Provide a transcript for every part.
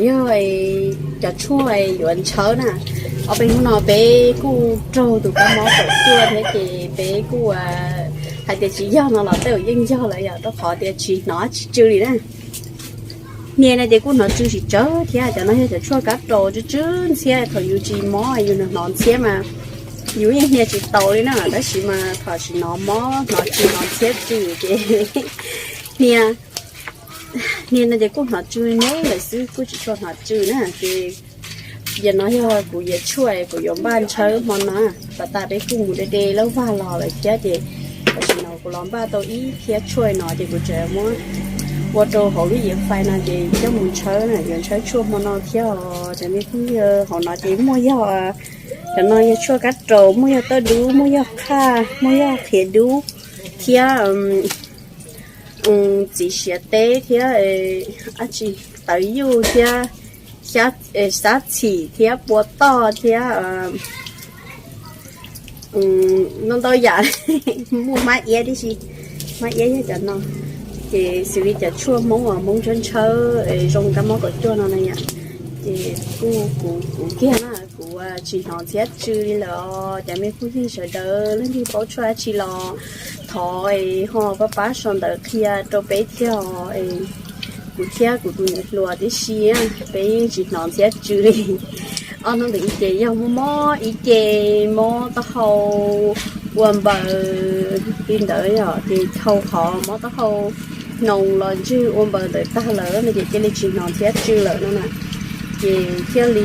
Yog cov tshuaj yuav ntshawb na, ob peb hnub no peb kuj raug tus kab mob kaum cuaj thiab ces peb kuj hais tias tsis yog no los tej zaum yeej yog lawm yom, rau qhov tias tsis hnov tsis tsw li na. Hnia no ces kuj hnov tsw tsis tsawg thiab, cov no yog cov tshuaj kab raus tsw tsw ntxhiab, thaum yus tsis mob yus hnov ntxhiab mas yus yeej hnia tsis tau li na, tab sis mas thaum tsis hnov mob hnov tsw hnov ntxhiab tsw ces hnia, hnia no ces kuj hnov tsw neb lawm xwb, kuj tsis tshua hnov tsw na ces yog no yog kuv yias tshuaj kuv yuav npaj ntshawb hmo no. Pas tas peb kuj mus de de lauj vag los lawm thiab ces tam sim no kuv los npaj tau ib phiab tshuaj no ces kuv tseem muab ua rau hauv lub yias fais no ces coj mus ntshawb na, yuav ntshawb tshuaj hmo no thiab os cov me phooj ywg. Hauv no ces muaj yog, cov no yog tshuaj kab raus, muaj yog tawj dub, muaj yog qhaj, muaj yog qhiav dub thiab txiv siav teb thiab dab tsi, tawv yuj thiab xab txhim thiab pua toj thiab ntau ntau yam, muaj hmab iab tib si, hmab iab yog cov no. Ces xws li cov tshuaj Hmoob uas Hmoob ntshawb ntshawb zoo kab mob kaum cuaj no na yom, ces kuj kuv, kuv kiag na, kuv tsis hnov ntxhiab tsw li lawm os. Cov me phooj ywg sawv daws leej twg paub tshuaj dab tsi los thov ho pab pab sau ntawv qhia rau peb thiab os. Kuv thiab kuv tus niam hluas tib si, peb yeej tsis hnov ntxhiab tsw li. Ob hnub ntawd ib ce yog mob mob ib ce, mob taub hau ua npaws li ntawd yom, ces dhau qhov mob taub hau hnoos los ntswg ua npaws ntawd tag lawm no ces cia li tsis hnov ntxhiab tsw lawm no na. Ces thiaj li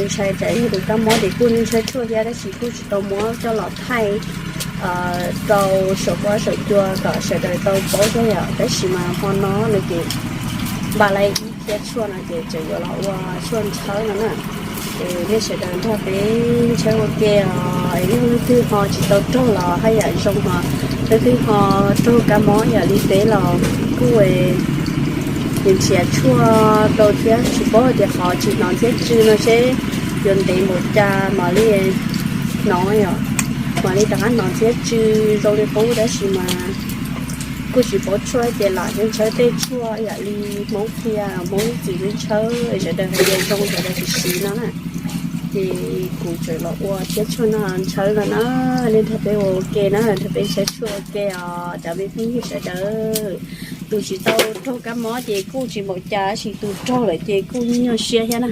ntshai tsam yog tus kab mob ces kuj ntshai tshuaj thiab tab sis kuj tsis tau muab coj los thaij rau saum huab saum cua kom sawv daws tau paub thiab yom. Tab sis mas hmo no no ces npaj lawm ib phiab tshuaj no ces tseem yuav los ua tshuaj ntshawb no na. Es nej sawv daws nrog peb ntshawb ua ke os. Yog leej twg ho tsis tau raug los haj yam zoo, ho leej twg ho raug kab mob yam li peb los kuj nrhiav tshuaj rau thiab tsis paub tias qhov tsis hnov ntxhiab tsw no seb yuav ntev npaum cas mam li hnov, mam li rov qab hnov ntxhiab tsw zoo li qub. Tab sis mas kuj tsis paub tshuaj ces lam nrhiav ntshawb tej tshuaj yam li Hmoob qhia, Hmoob txiv nrhiav, sawv daws hais tias zoo sawv daws tsis siv no na. Ces kuv tseem los ua thiab tshuaj no ntshawb no na. Nej nrog peb ua ke na, nrog peb ntshawb tshuaj ua ke os cov me phooj ywg sawv daws. Tus tsis tau raug kab mob ces kuj tsis npaum cas, tab sis tus raug lawm ces kuj nyuaj siab thiab na.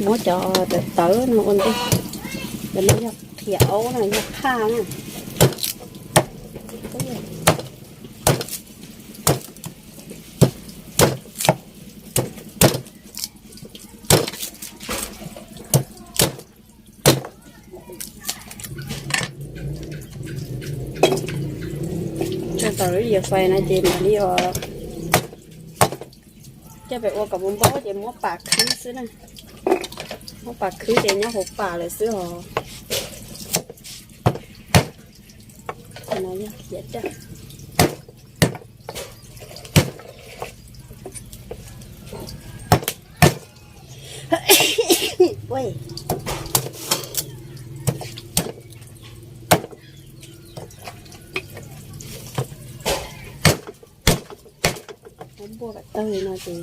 Muab cov tawv tawv no ua ntej, cov no yog qhiav aub no, yog qhaj na. Tso tau lub yias fais no ces mam li coj pem ua kom npau npau ces muab pam khwb xwb na. Muab pam khwb ces nyob hauv pam lawm xwb os. Npua kom tawg li no ces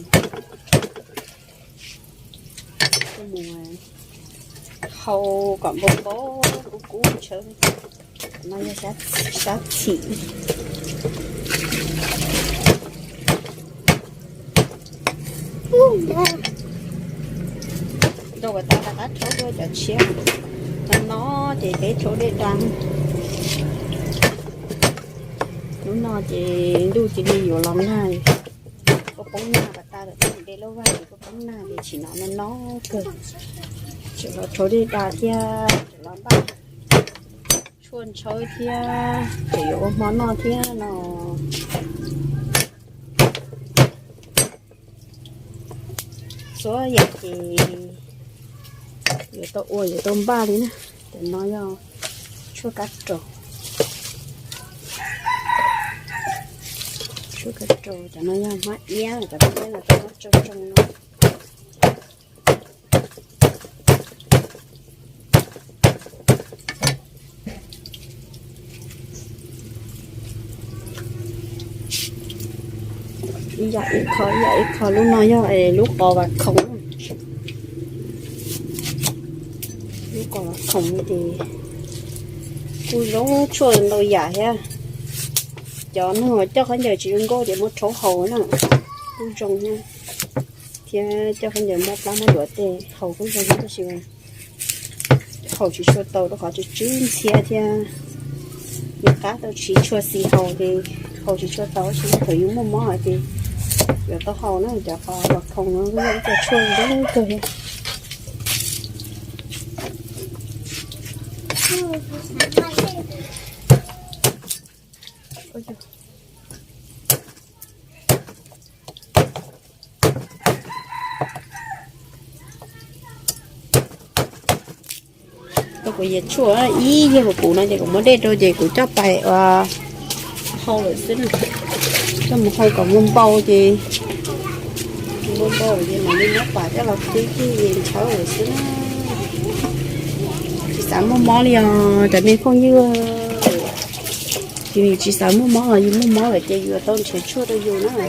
mus hau kom npau npau kub kub tshawb. No yog sab txhim. Rau kom tau rov qab rhaub dua cov tshiab. No no ces peb rhaub dej da. Lub no ces ntuj cia li yuav los nag, kuj poob nag pas tas lawm, tej mus de lauj vag ces kuj poob nag ces tsim no no no kawg. Tseem los rhaub dej da thiab, tseem los npaj tshuaj ntshawb thiab, tseem yuav ua hmo noj thiab no. Txhua yam ces yuav tau ua yuav tau npaj li na. Cov no yog tshuaj kab raus, tshuaj kab raus, cov no yog hmab iab, cov hmab iab no tau muab tsoo tsoo no. Ib yam ib qho, ib yam ib qho. Lub no yog lub qos vas khoom. Lub qos vas khoom ces kuj zoo tshuaj ntau yam thiab. Cov neeg coj khaub ncaws tsis zoo nkauj ces muab rhaub haus na, kuj zoo thiab. Thiab coj khaub ncaws muab plab muab duav tej haus kuj zoo thiab, tab sis haus tsis tshua tau rau qhov tsw tsw ntxhiab thiab. Yus qab tau tsis tshua xis haus ces haus tsis tshua tau, tab sis thaum yus muaj mob ces yuav tau haus na. Cov qos vas khoom no yog ib co tshuaj zoo kawg thiab. Kuv yias tshuaj ib yam kuv puv no ces kuv muab dej rau ces kuv coj pais ua hau lawm xwb na. Coj mus hau kom npau npau ces, npau npau ces mam li muab pam coj los qhib qhib ntshaw lawm xwb na. Tsis xav muaj mob li os cov me phooj ywg. Yus tsis xav muaj mob los yus muaj mob lawm ces yuav tau nrhiav tshuaj rau yus na.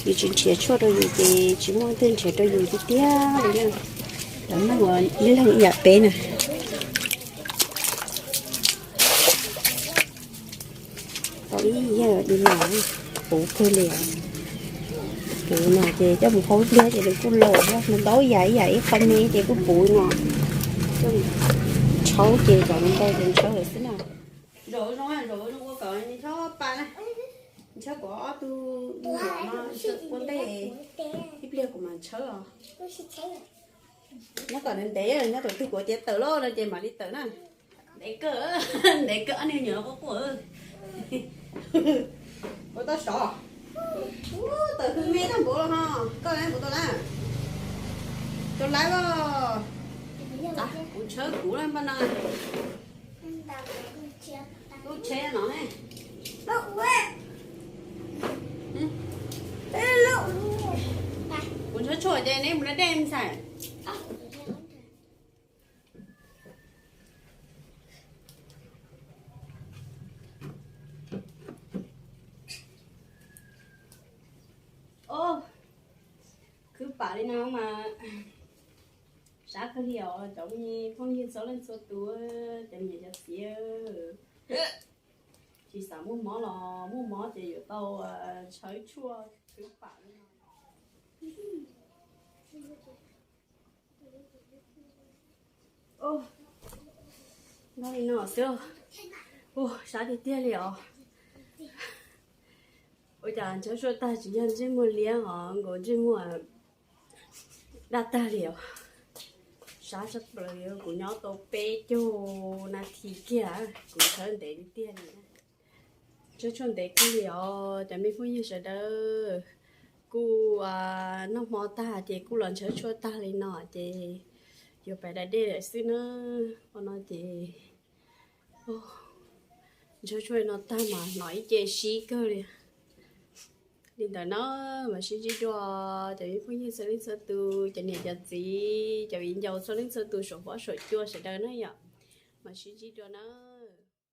Yus tsis nrhiav tshuaj rau yus ces tsis muaj leej twg nrhiav rau yus tiag tiag li na. Cov neeg uas ib leeg ib yam peb na. Tau ib yam li no, puv kawg li. Puv no ces coj mus hau pliag ces nws kuj laus, ntau yam ib yam ib qho me ces kuj puv no. Coj mus tshau ces kom nws ntau ces tshau lawm xwb na. Zaum zoo, zaum zoo ua kom nws txhob pa na. Ntshaw kuv ob tug no ua ntej, ib pliag kuv mam ntshaw os. Nyob kom ntev ntev, nyob thaum twg kuv tias tawm lawm no ces mam li tawm na. Ntev kawg, ntev kawg ob niag nyuam quaj quaj. Ua tau sov. Tawm hwj me tag npaum los ho. Koj lab npaum tau lab. Tau lab los. Kuv ntshaw kuv lab npaj no. Lub tsheb no ne. Kuv ntshaw tshuaj ces neb mus da dej ntxhais. Khwv pam li no mas sab kawg li os cov me phooj ywg txhua leej txhua tus, cov niam cov txiv. Tsis xav muaj mob los muaj mob ces yuav tau ntshaw tshuaj khwv pam li no. Noj li no xwb. Ua sab tiag tiag li os. Ua cas ntshaw tshuaj tag tsis yog ntsej muag liab os, nkaus ntsej muag daj tag li os. Sab tshaj plaws, kuv nyob tau peb caug nas this kiag, kuv ntshaw ntev tiag tiag li. Ntshaw tshuaj ntev kawg li os cov me phooj ywg sawv daws. Kuj noj hmo tag ces kuj los ntshaw tshuaj tag li no ces yuav pais da dej lawm xwb na. Ua no ces ntshaw tshuaj no tag mas hnov ib ce sib kawg li. Li ntawd na, mam sib ntsib dua cov me phooj ywg txhua leej txhua tus, cov niam cov txiv, cov viv ncaus txhua leej txhua tus, saum huab saum cua sawv daws na yom. Mam sib ntsib dua na.